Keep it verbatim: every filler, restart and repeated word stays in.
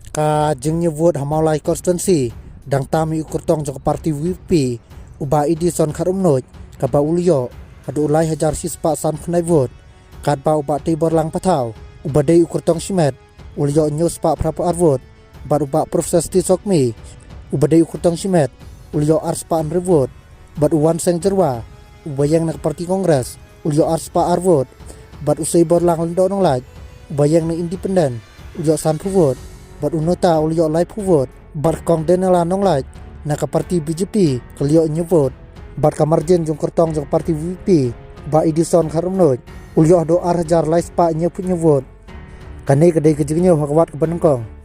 Ka jingñiew vote ha Mawlai constituency dang tam ïa u kyrtong jong ka party VPP, u Bah Edison Kharumnuid, kaba u la ïoh haduh lai hajar shispah san phew khyndai vote. Katba u Bah Teiborlang Pathaw, uba dei u kyrtong shimet, u la ïoh hynñiew spah phra phew ar vote, bad u Bah Professor T Sokmi, uba dei u kyrtong shimet, u la ïoh ar spah hynriew vote, bad u Wanseng Jyrwa, uba ïeng na ka party Congress, u la ïoh ar spah ar vote, bad u Seiborlang Lyngdoh Nonglait, uba ïeng na Independent, u la ïoh san phew vote, bad u Nota u la ïoh lai phew vote, bad ka Kong Daniela Nonglait na ka party BJP ka la ïoh hynñiew vote, bad ka margin jong u kyrtong jong ka party VPP, Bah Edison Kharumnuid, u la ïoh haduh ar hajar lai spah hynñiew phew hynñiew vote. Kane ka dei ka jingñiew ha ka wad kaba nyngkong.